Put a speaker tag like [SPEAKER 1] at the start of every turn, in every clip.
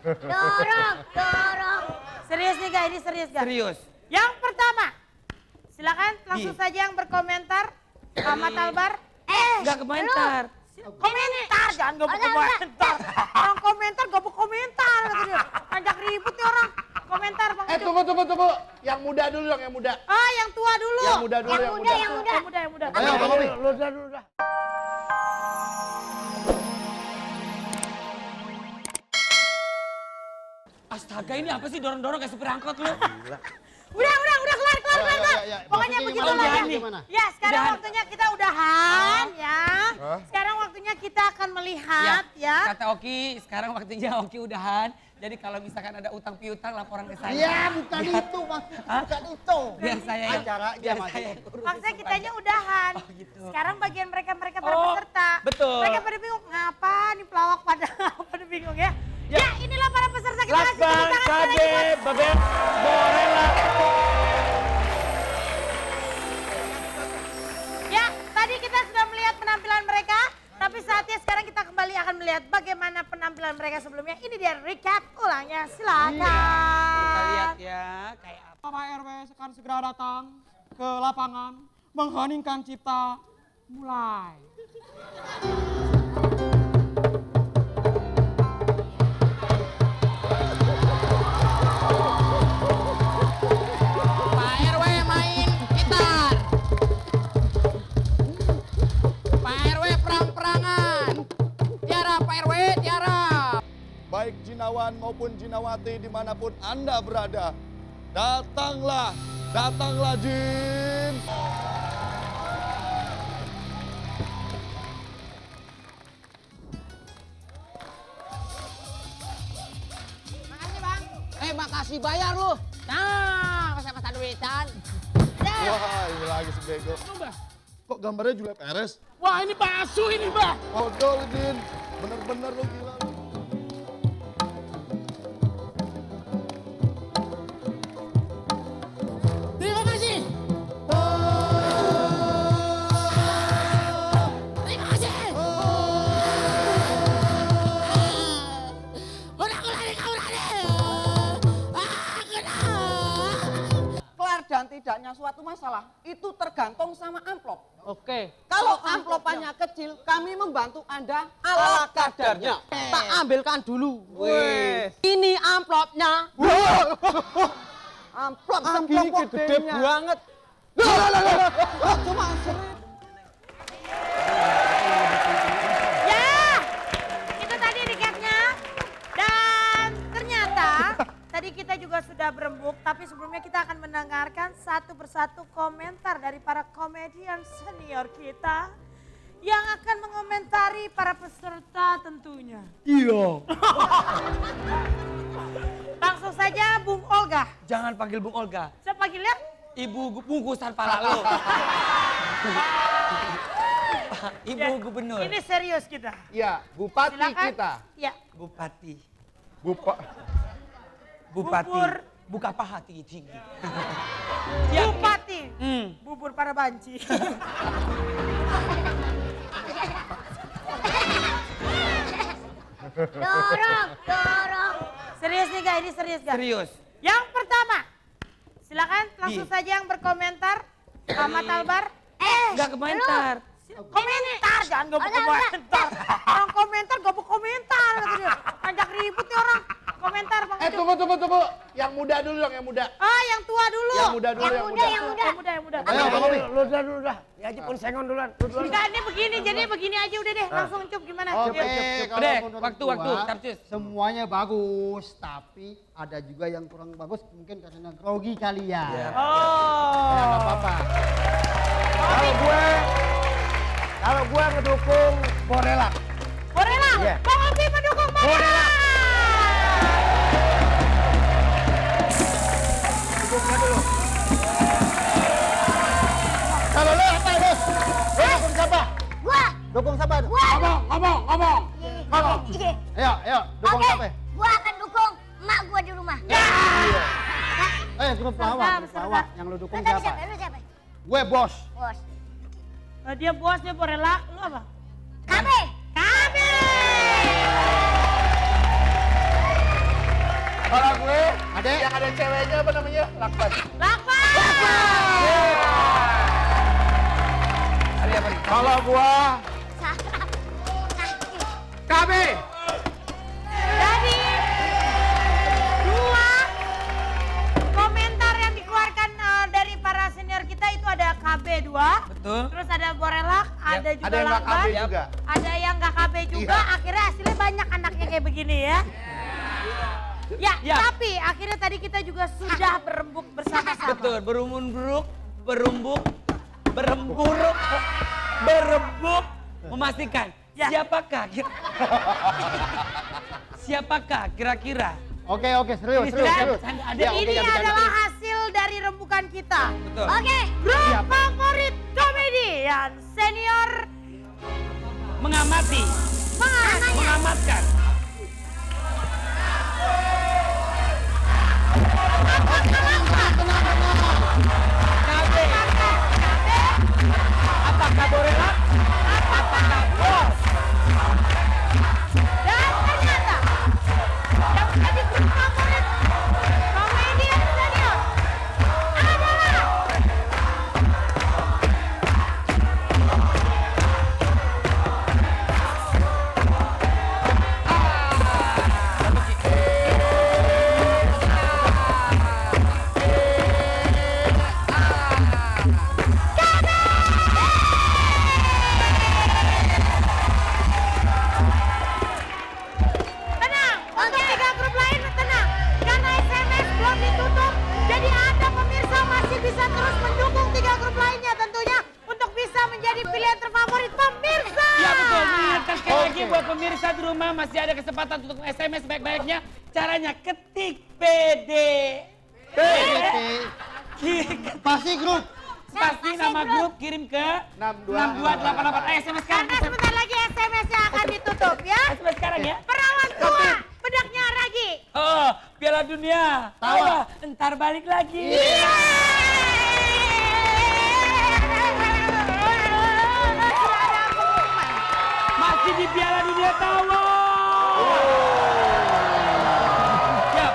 [SPEAKER 1] Dorong.
[SPEAKER 2] Serius nih guys, ini serius guys.
[SPEAKER 3] Serius.
[SPEAKER 2] Yang pertama, silakan langsung saja yang berkomentar. Ahmad Albar.
[SPEAKER 3] Enggak komentar.
[SPEAKER 2] Komentar, jangan gak komentar. Orang komentar gak komentar. Ajak ribut nih orang. Komentar Bang Ucup.
[SPEAKER 4] Tunggu. Yang muda dulu dong, yang muda.
[SPEAKER 2] Ah, yang tua dulu.
[SPEAKER 4] Yang muda dulu,
[SPEAKER 1] Yang muda.
[SPEAKER 4] Ayo, Bang Obi.
[SPEAKER 3] Lu dah. Astaga, ini apa sih dorong-dorong kayak supir angkot lu?
[SPEAKER 2] Udah kelar.
[SPEAKER 4] Ya.
[SPEAKER 2] Pokoknya
[SPEAKER 4] Maksudnya
[SPEAKER 2] begitu lah ya.
[SPEAKER 4] gimana?
[SPEAKER 2] Ya, sekarang
[SPEAKER 3] Udahan.
[SPEAKER 2] waktunya kita udahan ya. Sekarang waktunya kita akan melihat ya.
[SPEAKER 3] Kata Oki, sekarang waktunya Oki udahan. Jadi kalau misalkan ada utang piutang laporan ke saya.
[SPEAKER 4] Iya, bukan itu maksudnya, bukan itu.
[SPEAKER 3] Biar saya yang
[SPEAKER 4] Acaranya
[SPEAKER 3] biar
[SPEAKER 4] masih.
[SPEAKER 3] saya yang urus.
[SPEAKER 2] Maksudnya kitanya udahan.
[SPEAKER 3] Oh, gitu.
[SPEAKER 2] Sekarang bagian mereka para
[SPEAKER 3] Oh,
[SPEAKER 2] peserta.
[SPEAKER 3] betul.
[SPEAKER 2] Mereka pada bingung, ngapa nih pelawak pada bingung ya. Ya, inilah para peserta kita. Kasih
[SPEAKER 3] Lakban,
[SPEAKER 2] tepuk tangan sekali lagi
[SPEAKER 3] Kade,
[SPEAKER 2] buat-
[SPEAKER 3] Bebek, Borela.
[SPEAKER 2] Ya, tadi kita sudah melihat penampilan mereka. Tapi saatnya sekarang kita kembali akan melihat bagaimana penampilan mereka sebelumnya. Ini dia recap ulangnya, silakan.
[SPEAKER 3] Kita lihat ya, kayak apa.
[SPEAKER 5] Pak RW sekarang segera datang ke lapangan mengheningkan cipta mulai.
[SPEAKER 6] Pak RW main gitar. Pak RW perang-perangan. Tiara Pak RW, tiara.
[SPEAKER 4] Baik Jinawan maupun Jinawati dimanapun Anda berada. Datanglah Jin.
[SPEAKER 6] Makasih Bang. Makasih bayar lu. Nah, masa-masa duitan.
[SPEAKER 4] Wah, ini lagi si bego. Kok gambarnya Julia Perez?
[SPEAKER 5] Wah ini palsu ini Mbak.
[SPEAKER 4] Odol, Jin. Bener-bener lu gila lu.
[SPEAKER 6] Terima kasih. Terima kasih. Udah lari kau lari. Kena.
[SPEAKER 7] Kelar dan tidaknya suatu masalah itu tergantung sama amplop.
[SPEAKER 5] Oke.
[SPEAKER 7] Kalau amplopannya kecil, kami membantu Anda ala kadarnya. Tak ambilkan dulu.
[SPEAKER 5] Wes.
[SPEAKER 7] Ini amplopnya. Amplop segini gede banget. Cuma
[SPEAKER 2] Ya, itu tadi recapnya. Dan ternyata tadi kita juga sudah berembuk, tapi sebelumnya kita akan mendengarkan satu persatu komentar dari para komedian senior kita yang akan mengomentari para peserta tentunya.
[SPEAKER 3] Iya.
[SPEAKER 2] Langsung saja Bung Olga.
[SPEAKER 3] Jangan panggil Bung Olga.
[SPEAKER 2] Saya panggilnya
[SPEAKER 3] Ibu bungkusan pala lu. Ibu
[SPEAKER 2] Ya,
[SPEAKER 3] gubernur.
[SPEAKER 2] ini serius kita.
[SPEAKER 4] Ya, Bupati
[SPEAKER 2] Silakan.
[SPEAKER 4] kita.
[SPEAKER 2] Ya,
[SPEAKER 3] Bupati.
[SPEAKER 4] Bupati.
[SPEAKER 2] Bubur.
[SPEAKER 3] Buka paha tinggi-tinggi.
[SPEAKER 2] Bupati.
[SPEAKER 3] Hmm.
[SPEAKER 2] Bubur para banci.
[SPEAKER 1] Dorong.
[SPEAKER 2] Serius nih guys, ini serius guys.
[SPEAKER 3] Serius.
[SPEAKER 2] Yang pertama, silakan langsung saja yang berkomentar. Ahmad Albar.
[SPEAKER 3] Enggak komentar.
[SPEAKER 2] Komentar, jangan gak komentar. Orang komentar gak komentar. Ajak ribut nih orang. Komentar Bang Ucup.
[SPEAKER 4] Tunggu. Yang muda dulu dong, yang muda.
[SPEAKER 2] Ah, yang tua dulu.
[SPEAKER 4] Yang muda dulu, yang muda.
[SPEAKER 2] Yang muda.
[SPEAKER 4] Ayo, Bang Obi.
[SPEAKER 3] Lu dah. Ya aja pun sengon duluan.
[SPEAKER 2] Enggak, ini begini, jadi begini aja udah deh. Langsung Ucup gimana?
[SPEAKER 4] Oke, kalau
[SPEAKER 3] Dek,
[SPEAKER 4] menurut
[SPEAKER 3] waktu,
[SPEAKER 4] gua,
[SPEAKER 3] Tarcis.
[SPEAKER 8] Semuanya bagus, tapi ada juga yang kurang bagus mungkin karena grogi kali ya.
[SPEAKER 3] Iya.
[SPEAKER 2] Oh.
[SPEAKER 8] Ya nggak apa-apa.
[SPEAKER 5] Kalau gue ngedukung Borela.
[SPEAKER 2] Borela,
[SPEAKER 3] Iya.
[SPEAKER 2] Bang Obi mendukung Borela.
[SPEAKER 4] Kalau lu apa, Bos? Lu dukung siapa?
[SPEAKER 1] Gua.
[SPEAKER 4] Dukung siapa?
[SPEAKER 1] Ngomong.
[SPEAKER 4] Ayo, dukung
[SPEAKER 1] Oke,
[SPEAKER 4] siapa?
[SPEAKER 1] gua akan dukung emak gua di rumah.
[SPEAKER 8] Grup lawak yang lu dukung
[SPEAKER 1] Lu tadi
[SPEAKER 8] siapa?
[SPEAKER 1] siapa? Lu siapa?
[SPEAKER 4] Gue bos.
[SPEAKER 1] Bos.
[SPEAKER 2] Dia bos, dia Borela. Lu apa?
[SPEAKER 1] Kabe.
[SPEAKER 2] Kabe.
[SPEAKER 4] Ada yang ada ceweknya apa namanya? Lakban.
[SPEAKER 2] Lakban.
[SPEAKER 3] Ada apa nih?
[SPEAKER 4] Kalau gua KB.
[SPEAKER 2] Jadi dua komentar yang dikeluarkan dari para senior kita itu ada KB 2.
[SPEAKER 3] Betul.
[SPEAKER 2] Terus ada Borelak, ada juga
[SPEAKER 4] Ada yang nggak KB
[SPEAKER 2] Lakban.
[SPEAKER 4] juga.
[SPEAKER 2] Ada yang nggak KB juga,
[SPEAKER 4] Iya.
[SPEAKER 2] akhirnya hasilnya banyak anaknya kayak begini ya. Ya,
[SPEAKER 3] Ya.
[SPEAKER 2] tapi akhirnya tadi kita juga sudah berembuk bersama-sama.
[SPEAKER 3] Betul, berembuk, berembuk, memastikan
[SPEAKER 2] Ya.
[SPEAKER 3] siapakah kira-kira
[SPEAKER 8] Oke, serius.
[SPEAKER 3] ada
[SPEAKER 8] Ya,
[SPEAKER 2] Ini
[SPEAKER 8] oke, ya,
[SPEAKER 2] adalah hasil dari rembukan kita.
[SPEAKER 3] betul.
[SPEAKER 1] Oke.
[SPEAKER 2] Grup favorit komedian senior
[SPEAKER 3] Mengamati, mengamatkan. KB. Apakah Borelak? Apakah Bos?
[SPEAKER 2] dan ternyata yang menjadi grup favorit komedian senior adalah tenang. Untuk 3 grup lain tenang. Karena SMS belum ditutup, jadi Anda pemirsa masih bisa terus mendukung 3 grup lainnya tentunya untuk bisa menjadi pilihan terfavorit pemirsa.
[SPEAKER 3] Ya betul, mengingatkan sekali lagi buat pemirsa di rumah masih ada kesempatan untuk SMS baik-baiknya. Caranya ketik PD.
[SPEAKER 8] Pasti grup.
[SPEAKER 3] Pasti nama grup kirim ke 6288. SMS sekarang.
[SPEAKER 2] Karena sebentar lagi SMS-nya akan ditutup ya.
[SPEAKER 3] SMS sekarang ya.
[SPEAKER 2] Perawan tua, bedaknya Ragi.
[SPEAKER 3] Oh, Piala Dunia. Tawa. Ntar balik lagi.
[SPEAKER 2] Iya.
[SPEAKER 3] Masih di Piala Dunia Tawa. Siap.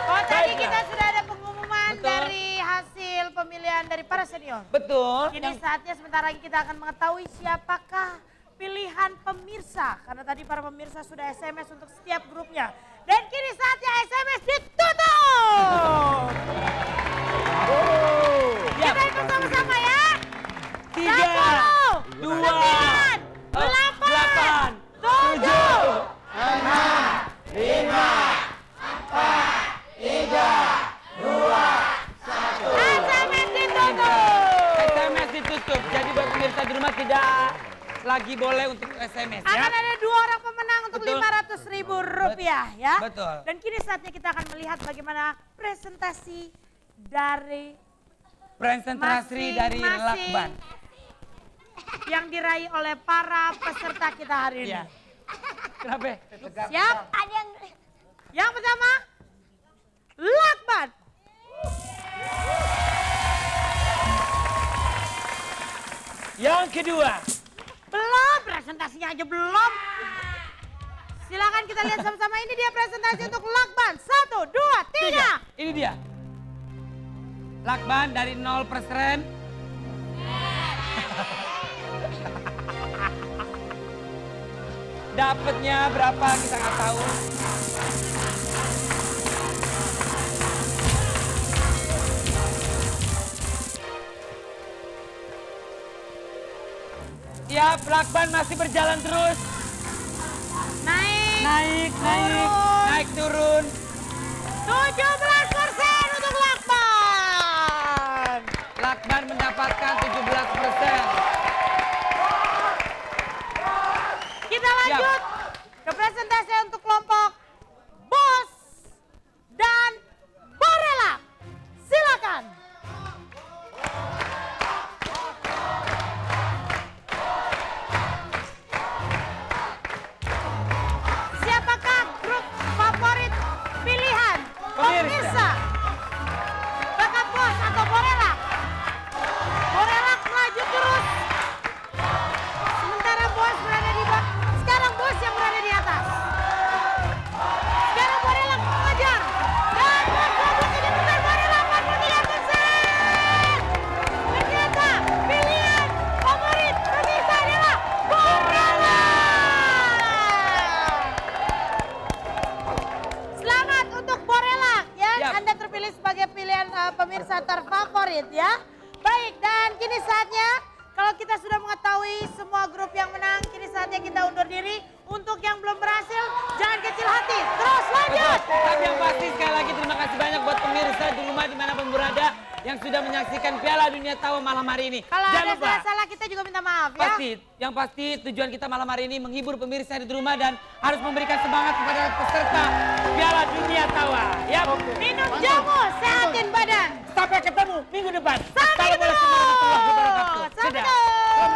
[SPEAKER 2] Oh, tadi
[SPEAKER 3] Baiklah.
[SPEAKER 2] kita sudah ada pengumuman
[SPEAKER 3] Betul.
[SPEAKER 2] dari hasil pemilihan dari para senior.
[SPEAKER 3] Betul.
[SPEAKER 2] Kini saatnya sebentar lagi kita akan mengetahui siapakah pilihan pemirsa. Karena tadi para pemirsa sudah SMS untuk setiap grupnya. Dan kini saatnya SMS ditutup.
[SPEAKER 3] Ya.
[SPEAKER 2] Kita hitung sama-sama ya.
[SPEAKER 3] 3, 2,
[SPEAKER 2] 9, 8, 7, 8, 5, 4, 3, 2, 1. SMS ditutup.
[SPEAKER 3] SMS ditutup. Jadi buat pemirsa di rumah tidak lagi boleh untuk SMS ya.
[SPEAKER 2] Akan ada 2 orang pemenang untuk
[SPEAKER 3] Betul.
[SPEAKER 2] Rp500.000 ya.
[SPEAKER 3] Betul.
[SPEAKER 2] Dan kini saatnya kita akan melihat bagaimana presentasi dari
[SPEAKER 3] Presentasi dari
[SPEAKER 2] masing-masing
[SPEAKER 3] Lakban.
[SPEAKER 2] yang diraih oleh para peserta kita hari ini.
[SPEAKER 3] Iya. Kenapa?
[SPEAKER 2] Siap?
[SPEAKER 1] Ada yang
[SPEAKER 2] Yang pertama, Lakban.
[SPEAKER 3] Yang kedua.
[SPEAKER 2] Belum, presentasinya aja belum. Silakan kita lihat sama-sama, ini dia presentasi untuk Lakban. 1, 2, 3.
[SPEAKER 3] Ini dia. Lakban dari 0%. Dapatnya berapa kita nggak tahu. Ya, Lakban masih berjalan terus.
[SPEAKER 2] Naik,
[SPEAKER 3] Naik turun.
[SPEAKER 2] 17% untuk Lakban.
[SPEAKER 3] Lakban mendapatkan 17%.
[SPEAKER 2] Kita lanjut ke presentasi untuk kelompok Bos dan Borela. Silakan. Siapakah grup favorit pilihan pemirsa kita undur diri. Untuk yang belum berhasil, jangan kecil hati. Terus lanjut.
[SPEAKER 3] Tapi yang pasti sekali lagi terima kasih banyak buat pemirsa di rumah dimanapun berada yang sudah menyaksikan Piala Dunia Tawa malam hari ini.
[SPEAKER 2] Kalau
[SPEAKER 3] Jangan
[SPEAKER 2] ada
[SPEAKER 3] lupa.
[SPEAKER 2] salah-salah kita juga minta maaf ya.
[SPEAKER 3] Pasti, yang pasti tujuan kita malam hari ini menghibur pemirsa di rumah dan harus memberikan semangat kepada peserta Piala Dunia Tawa. Ya,
[SPEAKER 2] Minum jamu, sehatin badan.
[SPEAKER 3] sampai ketemu minggu depan.
[SPEAKER 2] Sampai ketemu.
[SPEAKER 3] Assalamualaikum warahmatullahi wabarakatuh.
[SPEAKER 2] Sampai
[SPEAKER 3] Sudah.
[SPEAKER 2] ketemu.